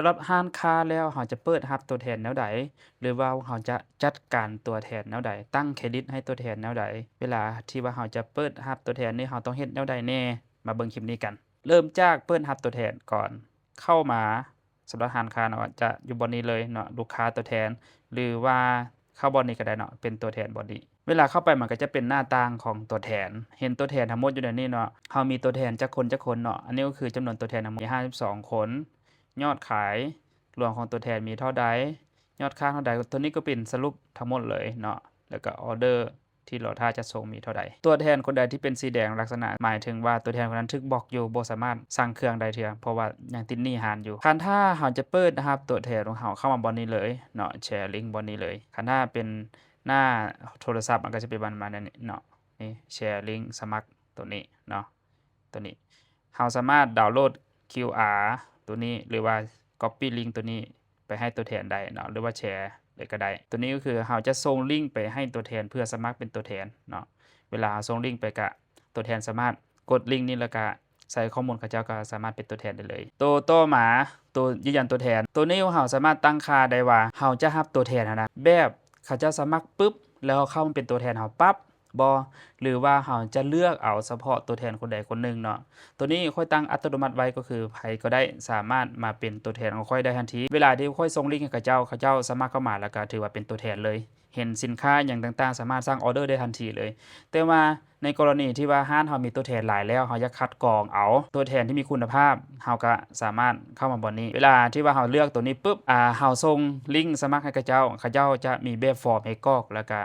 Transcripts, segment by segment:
ສຳລັບຮ້ານຄ້າແລ້ວ ເຮົາຈະເປີດຮັບຕົວແທນແນວໃດ ຫຼືວ່າເຮົາຈະຈັດການຕົວແທນແນວໃດ, ຕັ້ງເຄຣດິດໃຫ້ຕົວແທນແນວໃດ, ເວລາທີ່ວ່າເຮົາຈະເປີດຮັບຕົວແທນນີ້ ເຮົາຕ້ອງເຮັດແນວໃດແດ່? ມາເບິ່ງຄລິບນີ້ກັນ. ເລີ່ມຈາກເປີດຮັບຕົວແທນກ່ອນ. ເຂົ້າມາ ສຳລັບຮ້ານຄ້າເນາະ ຈະຢູ່ບ່ອນນີ້ເລີຍເນາະ, ລູກຄ້າຕົວແທນ ຫຼືວ່າເຂົ້າບ່ອນນີ້ກໍໄດ້ເນາະ, ເປັນຕົວແທນບ່ອນນີ້. ເວລາເຂົ້າໄປມັນກໍຈະເປັນໜ້າຕ່າງຂອງຕົວແທນ, ເຫັນຕົວແທນທັງໝົດຢູ່ໃນນີ້ເນາະ, ເຮົາມີຕົວແທນຈັກຄົນ, ຈັກຄົນເນາະ. ອັນນີ້ກໍຄືຈຳນວນຕົວແທນທັງໝົດ ຫ້າສິບສອງຄົນ, ຍອດຂາຍລວມຂອງຕົວແທນມີເທົ່າໃດ, ຍອດຄ້າງເທົ່າໃດ, ຕົວນີ້ກໍເປັນສະຫຼຸບທັງໝົດເລີຍເນາະ, ແລ້ວກໍອໍເດີ ທີ່ລໍຖ້າຈະສົ່ງມີເທົ່າໃດ. ຕົວແທນຄົນໃດທີ່ເປັນສີແດງລັກສະນະ ໝາຍເຖິງວ່າຕົວແທນຄົນນັ້ນຖືກບລັອກຢູ່, ບໍ່ສາມາດສັ່ງເຄື່ອງໄດ້ເທື່ອ, ເພາະວ່າຍັງຕິດໜີ້ຮ້ານຢູ່. ຄັນຖ້າເຮົາຈະເປີດຮັບຕົວແທນຂອງເຮົາເຂົ້າມາບ່ອນນີ້ເລີຍເນາະ, ແຊລິ້ງບ່ອນນີ້ເລີຍ. ຄັນຖ້າເປັນໜ້າໂທລະສັບ ມັນກໍຈະເປັນປະມານນີ້ເນາະ, ນີ້ ແຊລິ້ງສະໝັກ ຕົວນີ້ເນາະ, ຕົວນີ້. ເຮົາສາມາດດາວໂຫຼດຄິວອາຕົວນີ້ ຫຼືວ່າກັອບປີ້ລິ້ງຕົວນີ້ໄປໃຫ້ຕົວແທນໄດ້ເນາະ ຫຼືວ່າແຊເລີຍກໍໄດ້. ຕົວນີ້ກໍຄືເຮົາຈະສົ່ງລິ້ງໄປໃຫ້ຕົວແທນເພື່ອສະໝັກເປັນຕົວແທນເນາະ. ເວລາເຮົາສົ່ງລິ້ງໄປກະ ຕົວແທນສາມາດກົດລິ້ງນີ້ ແລ້ວກະໃສ່ຂໍ້ມູນເຂົາເຈົ້າ ກໍສາມາດເປັນຕົວແທນໄດ້ເລີຍ. ໂຕຕໍ່ມາ ໂຕຢືນຢັນຕົວແທນ. ໂຕນີ້ເຮົາສາມາດຕັ້ງຄ່າໄດ້ວ່າເຮົາຈະຮັບຕົວແທນຫັ້ນນະ ແບບເຂົາເຈົ້າສະໝັກປຶບ ແລ້ວເຂົ້າມາເປັນຕົວແທນເຮົາປັບ ບໍ່ ຫຼືວ່າເຮົາຈະເລືອກເອົາສະເພາະຕົວແທນຄົນໃດຄົນໜຶ່ງເນາະ. ໂຕນີ້ຂ້ອຍຕັ້ງອັດຕະໂນມັດໄວ້ ກໍຄືໃຜກໍໄດ້ສາມາດມາເປັນຕົວແທນຂອງຂ້ອຍໄດ້ທັນທີ. ເວລາທີ່ຂ້ອຍສົ່ງລິ້ງໃຫ້ເຂົາເຈົ້າ, ເຂົາເຈົ້າສະໝັກເຂົ້າມາ ແລ້ວກໍຖືວ່າເປັນຕົວແທນເລີຍ, ເຫັນສິນຄ້າຫຍັງຕ່າງໆ ສາມາດສັ່ງອໍເດີໄດ້ທັນທີເລີຍ. ແຕ່ວ່າໃນກໍລະນີທີ່ວ່າຮ້ານເຮົາມີຕົວແທນຫຼາຍແລ້ວ, ເຮົາຢາກຄັດກອງເອົາຕົວແທນທີ່ມີຄຸນນະພາບ, ເຮົາກໍສາມາດເຂົ້າມາບ່ອນນີ້. ເວລາທີ່ວ່າເຮົາເລືອກຕົວນີ້ປຶບ, ອາ, ເຮົາສົ່ງລິ້ງສະໝັກໃຫ້ເຂົາເຈົ້າ, ເຂົາເຈົ້າຈະມີແບບຟອມໃຫ້ກອກ ແລ້ວກໍ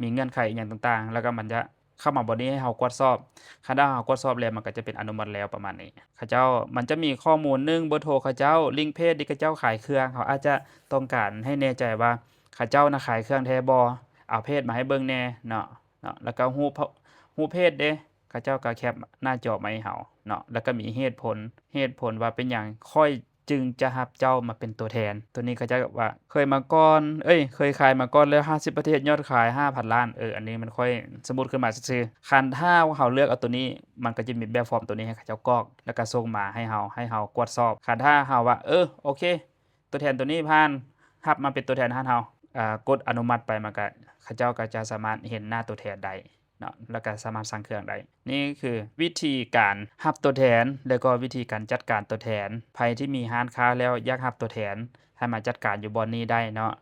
ມີເງື່ອນໄຂອີ່ຫຍັງຕ່າງໆ ແລ້ວກໍມັນຈະເຂົ້າມາບ່ອນນີ້ໃຫ້ເຮົາກວດສອບ. ຄັນຖ້າເຮົາກວດສອບແລ້ວ ມັນກໍຈະເປັນອະນຸມັດແລ້ວປະມານນີ້. ເຂົາເຈົ້າ ມັນຈະມີຂໍ້ມູນ ໜຶ່ງ ເບີໂທເຂົາເຈົ້າ, ລິ້ງເພຈທີ່ເຂົາເຈົ້າຂາຍເຄື່ອງ. ເຮົາອາດຈະຕ້ອງການໃຫ້ແນ່ໃຈວ່າເຂົາເຈົ້ານະຂາຍເຄື່ອງແທ້ບໍ່, ເອົາເພຈມາໃຫ້ເບິ່ງແດ່ເນາະ, ເນາະ. ແລ້ວກໍຮູບ ຮູບເພຈເດ້, ເຂົາເຈົ້າກໍແຄບໜ້າຈໍມາໃຫ້ເຮົາເນາະ, ແລ້ວກໍມີເຫດຜົນ, ເຫດຜົນວ່າເປັນຫຍັງຂ້ອຍ ຈຶ່ງຈະຮັບເຈົ້າມາເປັນຕົວແທນ. ຕົວນີ້ເຂົາເຈົ້າວ່າເຄີຍມາກ່ອນ, ເອີຍ ເຄີຍຂາຍມາກ່ອນແລ້ວ ຫ້າສິບປະເທດ, ຍອດຂາຍ ຫ້າພັນລ້ານ. ເອີ ອັນນີ້ມັນຂ້ອຍສະມຸດຂຶ້ນມາຊື່ໆ. ຄັນຖ້າເຮົາເລືອກເອົາຕົວນີ້, ມັນກໍຈະມີແບບຟອມຕົວນີ້ໃຫ້ເຂົາເຈົ້າກອກ ແລ້ວກໍສົ່ງມາໃຫ້ເຮົາ, ໃຫ້ເຮົາກວດສອບ. ຄັນຖ້າເຮົາວ່າ ເອີ ໂອເຄ ຕົວແທນຕົວນີ້ຜ່ານ, ຮັບມາເປັນຕົວແທນຮ້ານເຮົາ, ອາ, ກົດອະນຸມັດໄປ, ມັນກໍ ເຂົາເຈົ້າກໍຈະສາມາດເຫັນໜ້າຕົວແທນໄດ້ ເນາະ ແລ້ວກໍສາມາດສັ່ງເຄື່ອງໄດ້. ນີ້ຄືວິທີການຮັບຕົວແທນ ແລ້ວກໍວິທີການຈັດການຕົວແທນ. ໃຜທີ່ມີຮ້ານຄ້າແລ້ວຢາກຮັບຕົວແທນໃຫ້ມາຈັດການຢູ່ບ່ອນນີ້ໄດ້ເນາະ.